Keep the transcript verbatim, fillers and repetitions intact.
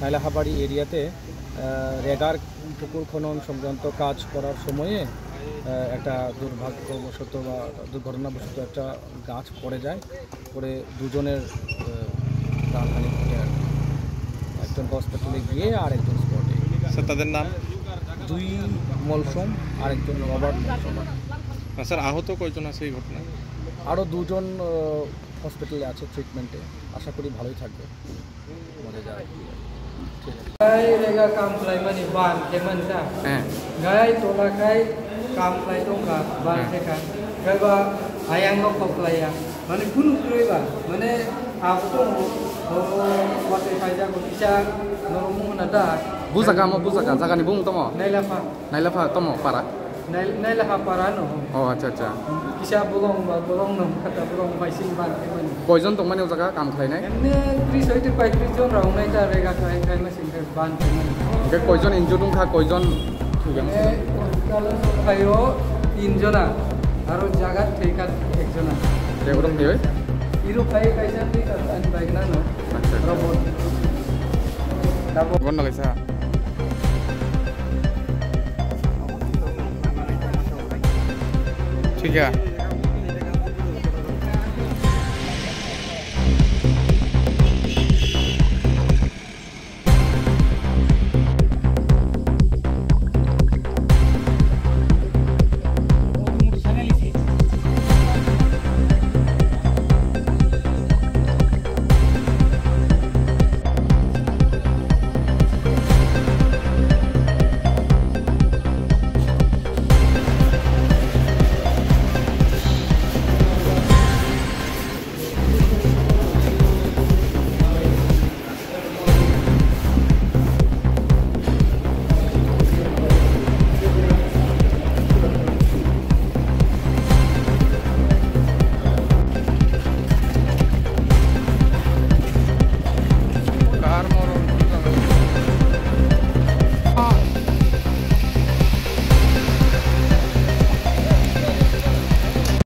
নাইলাহাবাড়ি এরিয়াতে আহ, রেগার পুকুর খনন সংক্রান্ত কাজ করার সময়ে আহ, একটা দুর্ভাগ্যবশত বা দুর্ঘটনাবশত একটা গাছ পড়ে যায়। পড়ে দুজনের আহ, প্রাণহানি ঘটে আর কি। একজন হসপিটালে গিয়ে আর একজন স্পটে। স্যার, তাদের নাম? দুই মলসম আর একজন রবার্ট মলসম। না, স্যার, আহত কয়জন আছে এই ঘটনায়? আরও দুজন আহ, হসপিটালে আছে ট্রিটমেন্টে। আশা করি ভালোই থাকবে। Manager. Gai rega kam khlaimani ban khe mansa. Eh. Gai tola khai kam khlai tongkha ban Hmm. khe kha. Gai ba ayang no khok khlaiya. Mane kunu kroi ba. Mane abo to o wate khaija ko kisa norok mung na da. Bujaga mo bujaga, jagani bung tomo. Nailapha. Nailapha tomo para. Nail Nailapha para no. Oh, acha acha. Kisa bolong ba bolong no kata bolong bai sing ban khe mani. Koijon tongmani o jaga kam khlainai? Emne tris hoite paitris jon rok nai ta rega khai khai ma sing khai ban khe mani. Hingke koijon injured wngkha, koijon thwiyang? Emne kalo khayo tin jona, aro jaga thwikha ek jona. Tei borok thwiwi? Iru khai kaisa thwikha ani bike nano. Acha acha. Robot. Double. Bono kaisa. Thik ya.